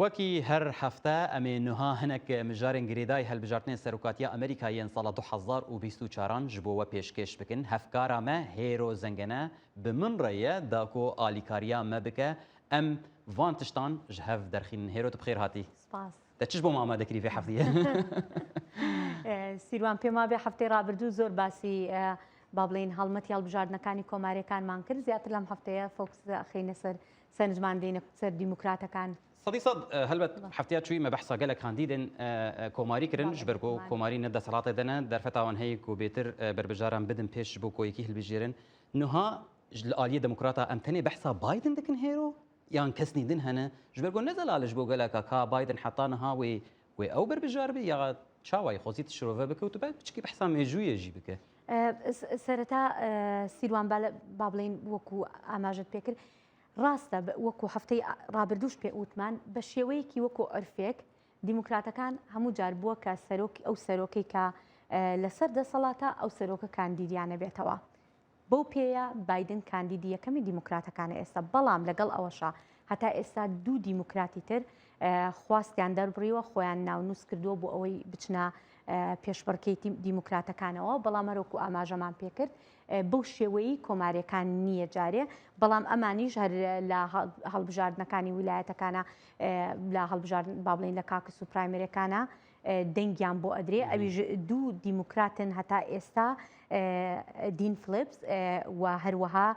Wekî her hefte em ê nuha hinek mijarên girêdayî hilbijartinên Serokatiya Amerîka yên sala 2024 an ji bo we pêşkêş bikin. Hevkara me Hêro Zengene bi min re ye da ku alîkariya me bike em van tiştan ji hev derxînin. Hêro tu bi xêr hatî. Spas. Te çi ji bo me amade kirî vê hefteyê? Sîrwan pê ma vê hefteyê rabirdû zor basî با بڵێین هەڵمەتی هەڵبژاردنەکانی کۆماریەکانمان کرد زیاتر لەم هەفتەیە focus ئەخەینە سەر سەرنجمان دێنە سەر دیموکراتەکان. سەدی سەد هەلبەت هەفتەیا چووی me behsa gelek kandîdên komarî kirin ji ber ku komarî ne deselatê de ne derfeta wan heye ku bêtir berbijaran bidin pêş ji bo ku yekî hilbijêrin. Niha li aliyê demokrata em tenê behsa Biden dikin hêro yan kesnî din hene ji ber ku ne zelal e ji bo geleka ka Biden heta niha wê wê ew berbijar be ya çawa yê xwezî tu şirove bike û tu piçikî behsa mêjûyê jî bike. Sereta Sîrwan ba بڵێین وەکو ئاماژەت پێکرد ڕاستە وەکو هەفتەی ڕابردووش پێ وتمان بە شێوەیەکی وەکو عرفێک دیموکراتەکان هەموو جار بووە کە سەرۆک ئەو سەرۆکەی کە لەسەر دەسەڵاتە ئەو سەرۆکە کاندیدیانە بێتەوە بەو پێیە بایدن کاندیدی یەکەمی دیموکراتەکانە ئێستا، بەڵام لەگەڵ ئەوەشا هەتا ئێستا دوو دیموکراتی تر خواستیان دەربڕیوە خۆیان ناونووس کردووە بۆ ئەوەی بچنە پێشبڕکێی دیموکراتەکانەوە، بەڵام هەروەکو ئاماژەمان پێکرد بەو شێوەیەی کۆماریەکان نییە جارێ، بەڵام ئەمانیش هەر لە هەڵبژاردنەکانی ویلایەتەکانە لە هەڵبژاردن با بڵێین لە caucus و primary ەکانە دەنگیان بۆ ئەدرێ ئەویش دوو دیموکراتن هەتا ئێستا دین فلیپس و هەروەها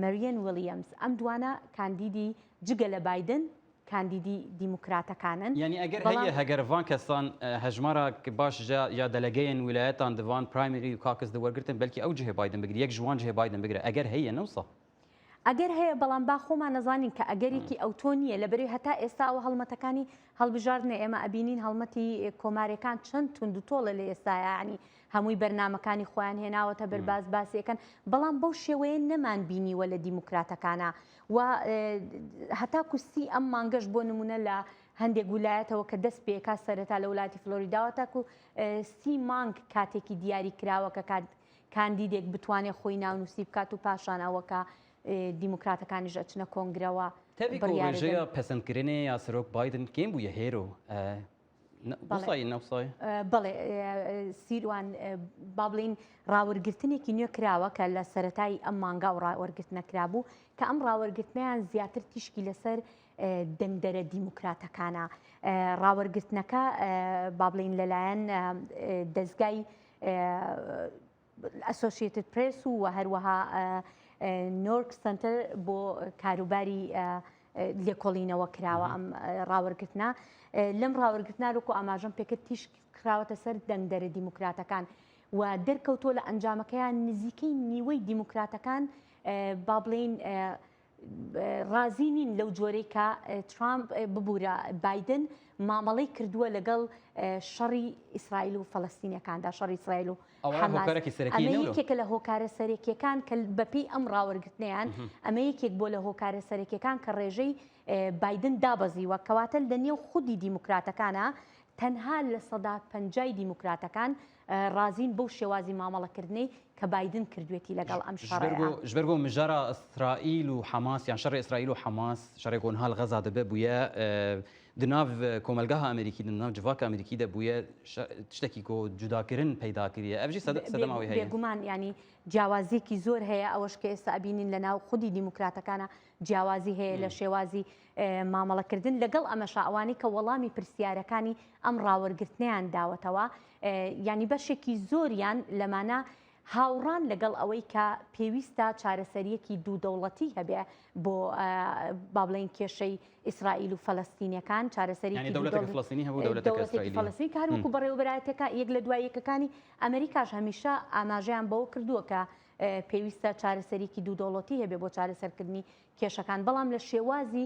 مەریەن ویلیەمز ئەم دوانە کاندیدی جگە لە بایدن کاندیدی دیموکراتەکانن. یانی ئەگەر هەیە هەگەر ڤان کەسان هەژمارا باش یا delegate ên ویلایەتان di van primary و caucus de wergirtin belkî ew cihê Biden bigire yek ji wan cihê Biden bigire eger heye ne wisa? ئەگەر هەیە بەڵام با خۆمان نەزانین کە ئەگەرێکی ئەوتۆ نییە لەبەرەی هەتا ئێستا ئەوە هەڵمەتەکانی هەڵبژاردنە ئێمە ئەبینین هەڵمەتی کۆمارەکان چەند توند و تۆڵە لە ئێستایا یعنی هەمووی بەرنامەکانی خۆیان هێناوەتە بەر باس باسیەکەن بەڵام بەو شێوەیە نەمان بینیوە لە دیموکراتەکانە و هەتاکو سی ئەم مانگەش بۆ نمونە لە هەندێک ولایەتەوە کە دەست پێکا سەرەتا لە ولاتی فلۆریداوە تاکو سی مانگ کاتێکی دیاری کراوە کە کات کاندیدێک بتوانێت خۆی ناونووسی بکات و پاشان ئەوە کە دیموکراتەکانیش ئەچنە کۆنگرەوە تەڤی ku rêjeya pesendkirinê ya Serok Biden kêm bûye hêro wisa ne wisa ye؟ بەڵێ سیروان با بڵێین ڕاوەرگرتنێکی نوێ کراوە کە لە سەرەتای ئەم مانگا و ڕاوەرگرتنە کرابوو کە ئەم ڕاوەرگرتنیان زیاتر تیشکی لەسەر دەنگدەرە دیموکراتەکانە ڕاوەرگرتنەکە با بڵێین لەلایەن دەزگای ئەسۆشیتد پرێس و هەروەها نۆرک سنتەر بۆ کاروباری لێکۆڵینەوە کراوە ئەم ڕاوەرگرتنە لەم ڕاوەرگرتنا وەکو ئاماژەم پێکرد تیشک خراوەتە سەر دەنگدەرە دیموکراتەکان و دەرکەوتووە لە ئەنجامەکەیان نزیکەی نیوەی دیموکراتەکان با بڵین ڕازی نین لەو جۆرەی کە ترامپ ببورە بایدن مامەڵەی کردووە لەگەڵ شەڕی ئیسرائیل و فەلەستینەکاندا شەڕی ئیسرائیل و ئەمە یەکێکە لە هۆکارە سەرەکیەکان کە بەپێی ئەم ڕاوەرگرتنیان ئەمە یەکێک بۆ لە هۆکارە سەرەکیەکان کە ڕێژەی بایدن دابەزیوە کەواتە لە نێو خودی دیموکراتەکانە تەنها 50% دیموکراتەکان ڕازین بەو شێوازی مامەڵەکردنەی کە بایدن کردوێتی لەگەڵ ئەم شەڕەیا. ژبەر گۆ مژارا ئیسرائیل و حەماس یان شەڕێ ئیسرائیل و حەماس شەڕێ گۆ نها li Xeza dibe bûye di nav komelgeha Amerîkî de di nav civaka Amerîkî de bûye tiştekî ku cudakirin peyda kiriye ev jî sedema wê heye. Bêguman yanî جیاوازیەکی زۆر هەیە ئەوەش کە ئێستا ئەبینین لە ناو خودی دیموکراتەکانە جیاوازی هەیە لە شێوازی مامەڵەکردن لەگەڵ ئەمەشا ئەوانەی کە وەڵامی پرسیارەکانی ئەم ڕاوەرگرتنەیان داوەتەوە یانی بەشێکی زۆریان لەمانە هاوڕان لەگەڵ ئەوەی کە پێویستە چارەسەریەکی دوو دەوڵەتی هەبێ بۆ با بڵێین کێشەی ئیسرائیل و فەلەستینەکان چارەسەری فلسطینی هەبوو دەوڵەتێکی فەلەستین کە هەروەکو بەڕێوەبەرایەتەکە یەک لە دوای یەکەکانی ئەمریکاش هەمیشە ئاماژەیان بەوە کردووە کە پێویستە چارەسەریکی دوو دەوڵەتی هەبێ بۆ چارەسەرکردنی کێشەکان بەڵام لە شێوازی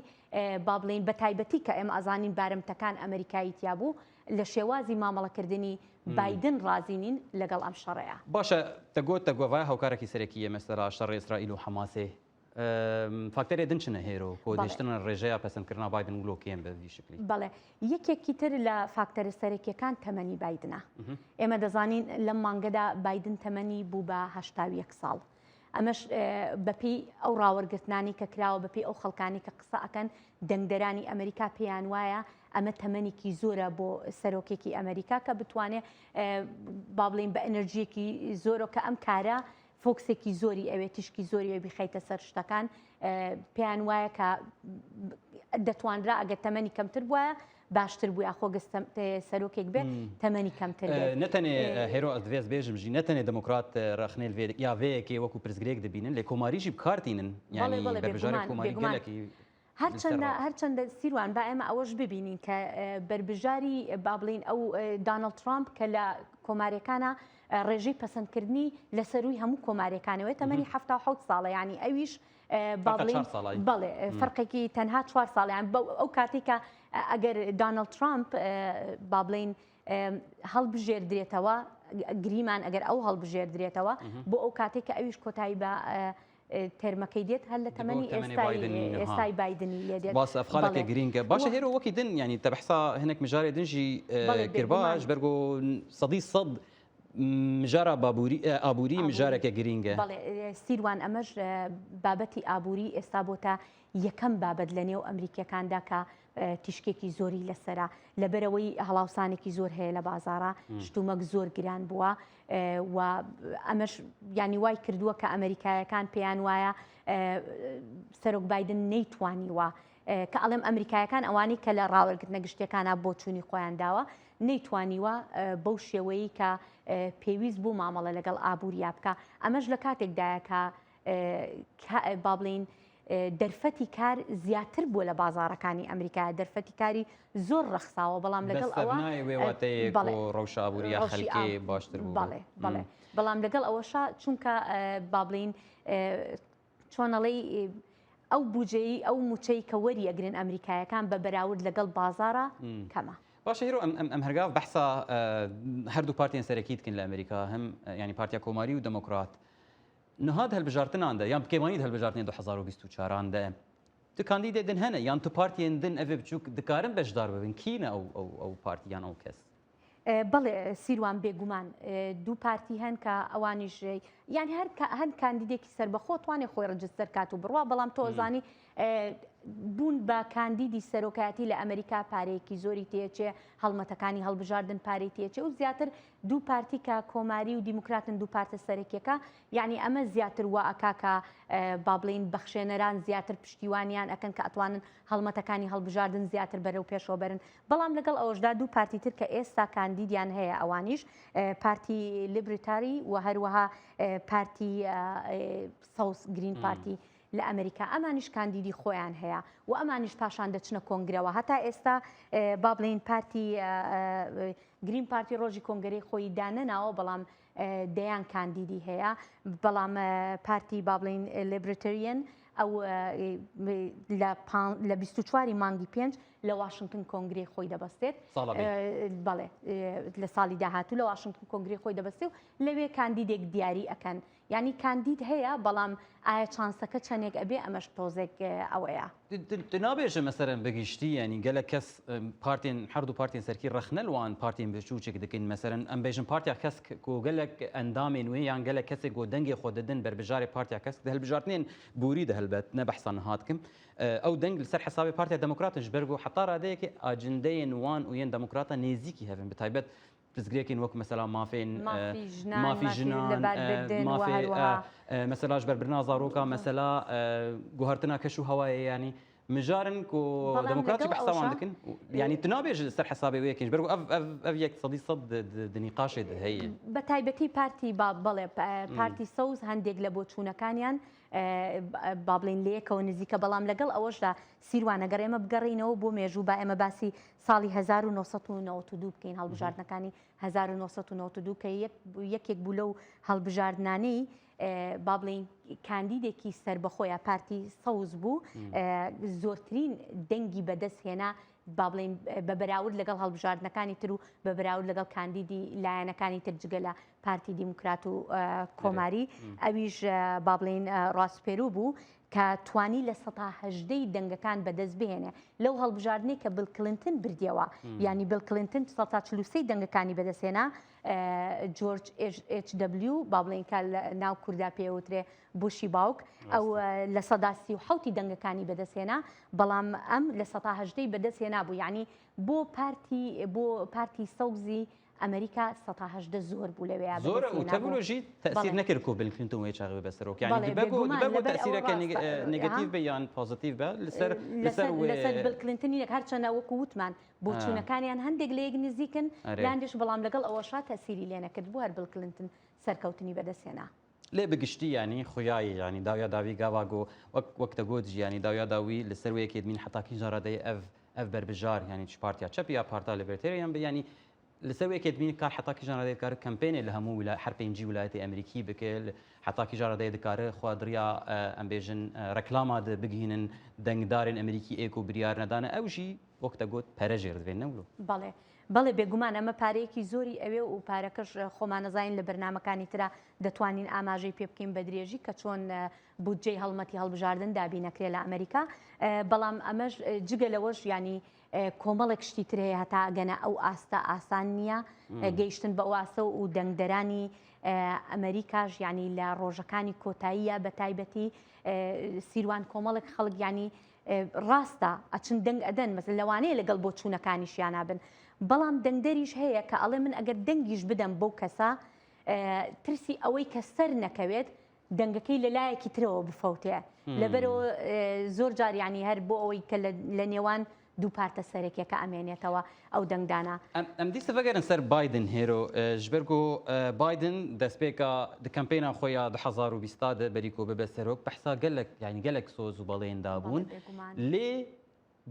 با بڵێین بە تایبەتی کە ئێمە ئەزانین بارمتەکان ئەمریکایی تیا بوو لە شێوازی مامەڵەکردنی بایدن ڕازی نین لەگەڵ ئەم شەڕەیا. باشە تە گۆت تە گۆڤای هاوکارەکی سەرەکی یە مەسەلا شەڕێ ئیسرائیل و حەماسێ فاکتەرێ دن چنە هێرۆ کۆ دێشتنە ڕێژەیا پەسەندکردنا بایدن ولۆ کێم بە ڤی شکلی؟ بەڵێ یەکێکی تر لە فاکتەرە سەرەکیەکان تەمەنی بایدنە. ئێمە دەزانین لەم مانگەدا بایدن تەمەنی بوو بە 81 ساڵ. ئەمەش بەپێی ئەو ڕاوەرگرتنانەی کە کراوە، بەپێی ئەو خەڵکانەی کە قسە ئەکەن، دەنگدەرانی ئەمریکا پێیان وایە ئەمە تەمەنێکی زۆرە بۆ سەرۆکێکی ئەمریکا کە بتوانێت با بڵێین بە ئەنەرژیەکی زۆرەوە کە ئەم کارە focus ێکی زۆری ئەوێ تیشکی زۆری ئەوێ بیخەیتە سەر شتەکان پێیان وایە کە دەتوانرا ئەگەر تەمەنی کەمتر بوایە باشتر بوو یاخۆ گەر سەرۆکێک بێ تەمەنی کەمتر بێت. نەتەنێ هێرۆ ئەز دڤێ بێژم ژی نەتەنێ دموکرات ڕەخنەیل ڤێ یا ڤێ یەکێ وەکوو پرسگرێک دبینن لێ کۆماریژی بکار تینن یانی بەربژارێ کۆماری گەلەکی هەرچەندە هەرچەندە سیروان با ئێمە ئەوەش ببینین کە بەربژاری با بڵین ئەو دانڵد ترامپ کە لە کۆماریەکانە ڕێژەی پەسەندکردنی لە سەروی هەموو کۆماریەکانەوەی تەمەنی 77 ساڵە یعنی ئەویش با بڵێین بەڵێ فەرقێکی تەنها چوار ساڵیان ئەو کاتێک کە ئەگەر دانڵد ترامپ با بڵین هەڵبژێردرێتەوە گریمان ئەگەر ئەو هەڵبژێردرێتەوە بۆ ئەو کاتێک کە ئەویش کۆتایی بە تەرمەکەی دێت هەر لە تەمەنی ئێستای بایدنی لێ دێت باس ئەفخالێک گرینگە باشە هێرۆ وەکی دن ینی تەبحسا هەنێک مژارێ دنجی کرباش بەرگۆ سەدی سەد مژارا بابوری ئابووری مژارێکە گرینگە. بەڵێ سیروان ئەمەش بابەتی ئابووری ئێستا بۆتە یەکەم بابەت لە نێو ئەمریکیەکاندا کە تیشکێکی زۆری لەسرە لەبەرەوەی هەڵاوسانێکی زۆر هەیە لە بازارە شتومەک زۆر گران بووە و ئەمەش ینی وای کردووە کە ئەمریکایەکان پێیان وایە سەرۆک بایدن نەیتوانیوە کە ئەڵێم ئەمریکایەکان ئەوانەی کە لە ڕاوەرگرتنە گشتیەکانا بۆچوونی خۆیان داوە نەیتوانیوە بەو شێوەیە کە پێویست بوو مامەڵە لەگەڵ ئابووریا بکە ئەمەش لە کاتێکدایە کە با بڵین دەرفەتی کار زیاتر بووە لە بازارەکانی ئەمریکا دەرفەتی کاری زۆر ڕەخساوە بەڵام لەگەڵ ئەوە ڕەوشە ئابووریە خەلکی باشتر بوو بەڵێ بەڵێ بەڵام لەگەڵ ئەوەشا چونکە با بڵین چۆن ئەڵێی ئەو بوجەی ئەو موچەی کە وەری ئەگرن ئەمریکایەکان بە بەراورد لەگەڵ بازاڕا کەمە. باشە هێرۆ ئەم ئەم هەرگاڤ بەحسا هەردوو پارتیان سەرەکی دکن لە ئەمریکا هەم یانی پارتیا کۆماری و دەمۆکرات نهاد هەلبژارتنان دە یان بکەمانی هەلبژارتنی 2024 دە تو کاندیدێ دن هەنە یان تو پارتیان دن ئەvê بچوک دکارن بەشدار ببن کینە ئەو ئەو ئەو پارتیان ئەو کەس؟ بەڵێ سیروان بێگومان دوو پارتی هەن کە ئەوانیش یان هەر هەن کاندیدێکی سربەخۆ توانێ خۆی register کات و بڕوا بەڵام تۆزانی بوون بە کاندیدی سەرۆکایەتی لە ئەمریکا پارەیەکی زۆری تێچێ هەڵمەتەکانی هەڵبژاردن پارەی تێچێ و زیاتر دوو پارتی کە کۆماری و دیموکراتن دوو پارتە سەرەکیەکە یعنی ئەمە زیاتر وا ئەکا کە با بڵین بەخشێنەران زیاتر پشتیوانیان ئەکەن کە ئەتوانن هەڵمەتەکانی هەڵبژاردن زیاتر بەرەو پێشەوە بەرن بەڵام لەگەڵ ئەوەشدا دوو پارتی تر کە ئێستا کاندیدیان هەیە ئەوانیش پارتی Libertarian و هەروەها پارتی سەوز Green Party لە ئەمریکا ئەمانیش کاندیدی خۆیان هەیە و ئەمانیش پاشان دەچنە کۆنگرەوە هەتا ئێستا با بڵین پارتی Green Party ڕۆژی کۆنگرەی خۆی دانەناوە بەڵام دەیان کاندیدی هەیە بەڵام پارتی با بڵین Libertarian ئەو لە 24 مانگی پێنج لە واشنگتن کۆنگرەی خۆی دەبەستێت بەڵێ لە ساڵی داهاتوو لە واشنگتن کۆنگرەی خۆی دەبەستێ و لەوێ کاندیدێک دیاری ئەکەن یعنی کاندید هەیە بەڵام ئایا چانسەکە چەندێک ئەبێ ئەمەش تۆزێک ئەوەیە. نابێژە مەسەرەن بەگشتی ینی گەلە کەس پارتین هەردوو پارتین سەرکی ڕەخنە لەوان پارتین بچووچێک دەکەین مەسەرەن ئەم بێژن پارتیا کەس کۆ گەلک ئەندامێن وێ یان گەلە کەسێک گۆ دەنگێ خۆ دەدن بەربژارێ پارتیا کەس هەلبژارتنێن بوری دەهلبەت نە بەحسان هاتکم ئەو دەنگ لەسەر حسابی پارتیا دەموکراتن ji ber ku heta radeyekê acindeyên wan û yên demokrata nêzîkî hev in bi taybet pirsgirêkên wek mesela mafên mafî jinan mafê mesela ji ber birina zaroka mesela guhertina keş û hewayê yanî mijarin ku demokrat jî behsa wan dikin yanî tu nabêji li ser hesabê wê yekê ji ber ku ev ev ev yek sedî sed di nîqaşê de heye. بە تایبەتی پارتی با بەڵێ پارتی سەوز هەندێک لە بۆچوونەکانیان با بڵێین لەیەکەوە نزیکە، بەڵام لەگەڵ ئەوەشدا سیروان ئەگەر ئێمە بگەڕێینەوە بۆ مێژوو با ئێمە باسی ساڵی 1992 بکەین هەڵبژاردنەکانی 1992 کە یەکێک بوو لەو هەڵبژاردنانەی با بڵێین کاندیدێکی سەربەخۆ یا پارتی سەوز بوو زۆرترین دەنگی بەدەست هێنا با بڵێین بە بەراورد لەگەڵ هەڵبژاردنەکانی تر و بە بەراورد لەگەڵ کاندیدی لایەنەکانی تر جگە لە پارتی دیموکرات و کۆماری ئەویش با بڵێین ڕاس پێرو بوو. کە توانی 18% ی دەنگەکان بەدەست بهێنێ لەو هەڵبژاردنەی کە بل کلینتن بردیەوە یانی بل کلینتن 43% دەنگەکانی بەدەستهێنا جۆرج ئێچ دەبلیو با بڵێین کە ناو کوردا پێوترێ بوشی باوک ئەو 37% ی دەنگەکانی بەدەستهێنا بەڵام ئەم 18% ی بەدەستهێنا بوو یعنی بۆ پارتی بۆ پارتی سەوزی ئەمریکا 18% زۆر بوو لەوێ زۆرە و تەبلۆژی تەسیر نەکرد کو بل کلینتۆن وێ چاغ بە سەرۆک یعنی دبە دبە تەسیرەکە نێگەتیڤ بە یان پۆزیتیڤ بە لەسەر لەسەر لەسەر بل کلینتۆنی هەرچەنە وەکو وتمان بۆچوونەکانیان هەندێک لە یەک نزیکن لاندش بەڵام لەگەڵ ئەوەشا تەسیری لێ نەکرد بوو هەر بل کلینتن سەرکەوتنی بەدەستهێنا. لێ بە گشتی یانی خویایی یانی داویا داوی گاوا گۆ وەک وەک دەگۆت ژی یانی داویا داوی لەسەر وێ یەکێ دمین حەتا کیژان ڕادەی ئەڤ ئەڤ بەربژار یانی چ پارتیا چەپ یا پارتا لیبرتێریان بێ یانی لەسەر وێ یەکێ دمین کار حەتا کیژان ڕادەی دکارە کەمپێنێ لە هەموو ویلا هەر پێنجی ویلایەتی ئەمریکی بکێ حەتا کیژان ڕادەی دکارە خوە دڕیا ئەم بێژن ڕێکلاما د بگهینن دەنگدارێن ئەمریکی ئێ کو بریار نەدانە ئەو ژی وەک دەگۆت پەرە ژێر دڤێن نەولۆ. بەڵێ بەڵێ بێگومان ئەمە پارەیەکی زۆری ئەوێ و پارەکەش خۆمانەزانین لە بەرنامەکانی ترا دەتوانین ئاماژەی پێ بکەین بە درێژی کە چۆن بودجەی هەڵمەتی هەڵبژاردن دابینەکرێ لە ئەمریکا بەڵام ئەمەش جگە لەوەش ینی کۆمەڵێک شتی تر هەیە هەتا ئەگەنە ئەو ئاستە ئاسان نییە گەیشتن بە ئاستە و دەنگدەرانی ئەمریکاش ینی لە ڕۆژەکانی کۆتاییە بە تایبەتی سیروان کۆمەڵێک خەڵک ینی ڕاستە ئەچن دەنگ ئەدەن مەسەلەن لەوانەیە لەگەڵ بۆچوونەکانیشیانا بن بەڵام دەنگدەریش هەیە کە ئەڵێ من ئەگەر دەنگیش بدەم بەو کەسە ترسی ئەوەی کە سەر نەکەوێت دەنگەکەی لە لایەکی ترەوە بفەوتێ لەبەرەوە زۆر جار ینی هەر بۆ ئەوەی کە لە نێوان دوو پارتە سەرەکیەکە ئەمێنێتەوە ئەو دەنگدانە. ئەم دیسە ڤەگەرن سەر بایدن هێرۆ ژبەر گۆ بایدن دەستپێکا د کەمپەینا خۆ یا 2020 دە بەری کۆ ببە سەرۆک بەحسا گەلەک یانی گەلەک سۆز و بەڵێن دابوون لێ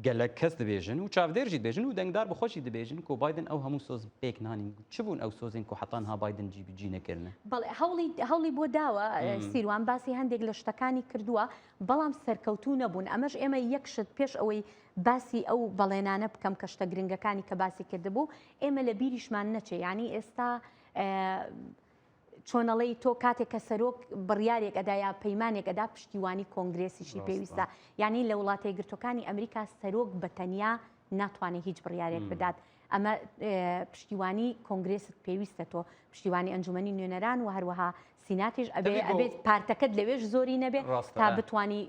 گەلەک کەس دبێژن و چاودێر ژی دبێژن و دەنگدار بخۆشی دبێژن کۆ بایدن ئەو هەموو سۆز پێک نانین چ بوون ئەو سۆزین کۆ حەتان ها بایدن جی بجی نەکردنە؟ بەڵێ هەوڵی هەوڵی بۆ داوە سیروان باسی هەندێک لە شتەکانی کردووە بەڵام سەرکەوتوو نەبوون، ئەمەش ئێمە یەک شت پێش ئەوەی باسی ئەو بەڵێنانە بکەم کە شتە گرنگەکانی کە باسی کردبوو ئێمە لە بیریشمان نەچێ یانی ئێستا چۆنەڵی تۆ کاتێک کە سەرۆک بڕیارێک ئەدا یا پەیمانێک ئەدا پشتیوانی کۆنگرێسیشی پێویستە یعنی لە وڵاتە یەکگرتووەکانی ئەمریکا سەرۆک بە تەنیا ناتوانێت هیچ بڕیارێک بدات ئەمە پشتیوانی کۆنگرێست پێویستە تۆ پشتیوانی ئەنجومەنی نوێنەران و هەروەها سیناتیش ئەبێ ئەبێت پارتەکەت لەوێش زۆری نەبێ تا بتانی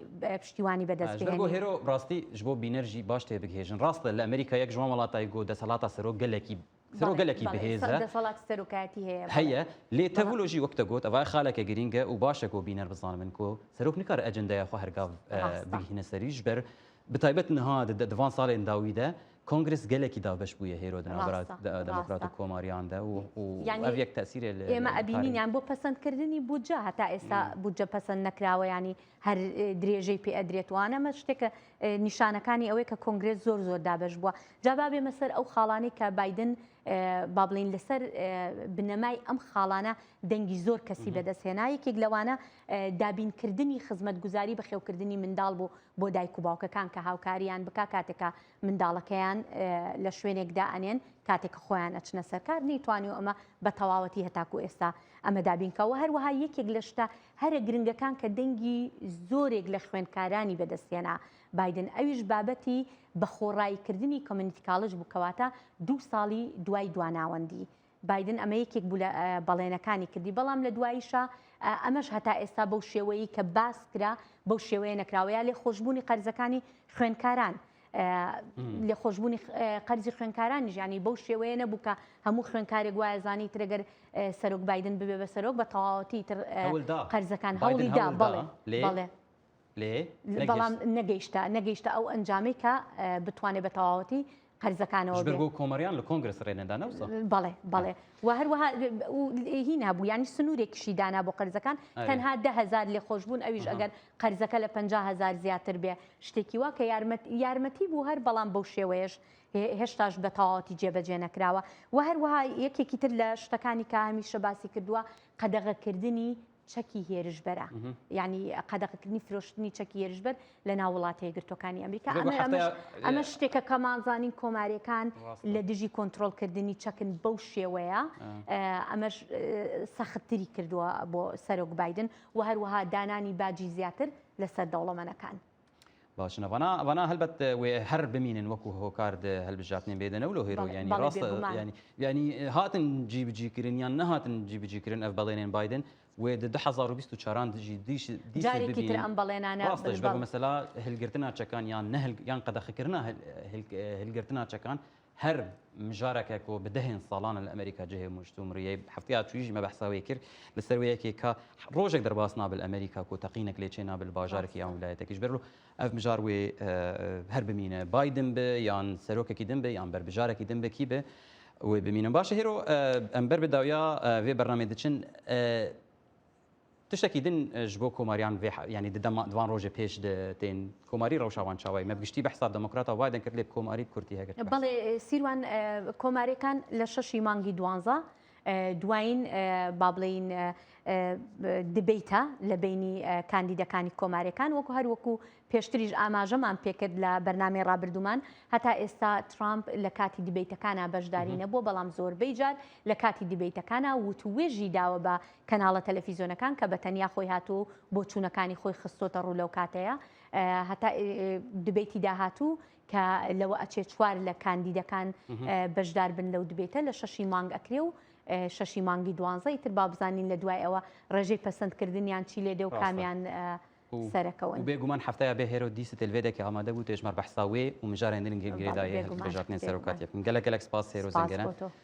پشتیوانی بەدەست بێنی. هێرۆ ڕاستی ji بۆ بینەرژی باش تێ بگهێژن ڕاستە لە ئەمریکا یەک ژوان وڵاتای گۆ دەسەڵاتە سەرۆک گەلێکی سەرۆک گەلێکی بەهێزە دەسەڵاتی سەرۆکایەتی هەیە هەیە لێ تەڤلۆژی وەک دەگوت ئەوە خالێکە گرینگە و باشە گۆ بینەر بزانن کۆ سەرۆک نکار ئەجندای خۆ هەرگاو بگهینە سەریش بەر بتایبەت niha di van salên dawî de Kongres gelekî dabeş bûye hêro di navbera Demokrat û Komariyan de û ev yek tesîrê li ئێمە ئەبینین یان بۆ پەسەندکردنی بودجە هەتا ئێستا بودجە پەسەند نەکراوە ینی هەر درێژەی پێ ئەدرێت وانە ئەمە شتێکە نیشانەکانی ئەوەیە کە کۆنگرێس زۆر زۆر دابەش بووە جا با بێمە سەر ئەو خاڵانەی کە بایدن با بڵین لەسەر بنەمای ئەم خاڵانە دەنگی زۆر کەسی بەدەستهێنا یەکێک لەوانە دابینکردنی خزمەتگوزاری بەخێوکردنی منداڵ بوو بۆ دایک و باوکەکان کە هاوکاریان بکا کاتێک کە منداڵەکەیان لە شوێنێک دائەنێن کاتێک کە خۆیان ئەچنە سەر کار نەیتوانیوە ئەمە بە تەواوەتی هەتاکو ئێستا ئەمە دابین کا و هەروەها یەکێک لە شتە هەرە گرنگەکان کە دەنگی زۆرێک لە خوێندکارانی بەدەستهێنا بایدن ئەویش بابەتی بە خۆڕاییکردنی community college بوو کەواتە دوو ساڵی دوای دواناوەندی بایدن ئەمە یەکێک بوو لە بەڵێنەکانی کردی، بەڵام لە دواییشا ئەمەش هەتا ئێستا بەو شێوەیەی کە باس کرا بەو شێوەیە نەکراوە، یا لێخۆشبوونی قەرزەکانی خوێندکاران لێخۆشبوونی قەرزی خوێندکارانیش یانی بەو شێوەیە نەبوو کە هەموو خوێندکارێک وایە زانی تر گەر سەرۆک بایدن ببێ بە سەرۆک بە تەواوەتی تر قەرزەکان هەوڵی دا بەڵێ بەڵێ لێ بەڵام نەگەیشتە نەگەیشتە ئەو ئەنجامەی کە بتوانێت بە تەواوەتی قەرزەکانەوە بێ. بۆ کۆمەریان لە کۆنگرس ڕێنەدا نەوسا بەڵێ بەڵێ و هەروەها هی نابوو ینی سنوورێکیشی دانا بۆ قەرزەکان تەنها 10هزار لێخۆشبوون ئەویش ئەگەر قەرزەکە لە 500هزار زیاتر بێ شتێکی وا کە یارمەت یارمەتی بوو هەر بەڵام بەو شێوەیەش هێشتاش بە تەواوەتی جێبەجێ نەکراوە و هەروەها یەکێکی تر لە شتەکانی کە هەمیشە باسی کردووە قەدەغەکردنی چەکی هێرشبەرە یعنی قەدەغەکردنی فرۆشتنی چەکی هێرشبەر لە ناو وڵاتە یەکگرتووەکانی ئەمریکا ئەمە شتێکە کەمان زانین کۆماریەکان لە دژی کۆنتترۆلکردنی چەکن بەو شێوەیە ئەمەش سەختتری کردووە بۆ سەرۆک بایدن و هەروەها دانانی باجی زیاتر. لەسەر دەوڵەمەنەکان. باشە ڤانا ڤانا هەلبەت وێ هەر بمینن وەکو هۆکار د هەلبژارتنێن بێدەنە ولۆ هێرۆ یانی ڕاستە یانی یانی هاتن جیبجیکردن یان نەهاتن جیبجیکردن ئەف بەڵێنێن بایدن وێ د 2024 دژی دیش جارێکی تر ئەم بەڵێنانە ڕاستە ژ بەر مەسەلا هەلگرتنا چەکان یان نەهل یان قەدەخەکردنا هەلگرتنا چەکان هەر مژارەکە کو bi dehên salan e li Amerîka cihê mûştûmriyê hefteya çûyî jî me behsa wê kir li ser wê yekê ka rojek derbas nabe li Amerîka ku teqînek lê çênabe li bajarekî yan wîlayetekî ji ber ev mijar wê her bimîne Biden be yan serokekî din be yan berbijarekî din be kî be wê bimînin. Baş e hêro em ber bi dawiya vê bernameyê diçin. Tiştekî din ji bo komariyan vê yanî di dema di van rojê pêş de tên komarî rewşa wan çawa ye? Me bi giştî behsa demokrata Biden kir lê bi komarî bi kurtî heger tu behs. Belê Sîrwan komarêkan li şeşî mangî duwanza دوایین با بڵێین debate ە لە بەینی کاندیدەکانی کۆمارەکان وەکو هەر وەکو پێشتریش ئاماژەمان پێکرد لە بەرنامەی ڕابردوومان هەتا ئێستا ترامپ لە کاتی debate ەکانا بەشداری نەبووە بەڵام زۆربەی جار لە کاتی debate ەکانا وتووێژی داوە بە کەناڵە تەلەفیزیۆنەکان کە بە تەنیا خۆی هاتووە و بۆچوونەکانی خۆی خستۆتە ڕوو لەو کاتەیە هەتا debate ی داهاتوو کە لەوە ئەچێ چوار لە کاندیدەکان بەشدار بن لەو debate ە لە شەشی مانگ ئەکرێ و شەشی مانگی دوانزە ئیتر با بزانین لە دوای ئەوە ڕێژەی پەسەندکردنیان چی لێ دێ و کامیان سەرەکەون. و بێگومان هەفتەیا بێ هێرۆ دیس تێلڤێدێکی ئامادە بوو تێژمار بەحسا وێ و مژارێن دنگ گرێدایێ هەلبژاردنێن سەرۆکاتیە بکەن. گەلەک گەلەک سپاس هێرۆ زەنگەنە.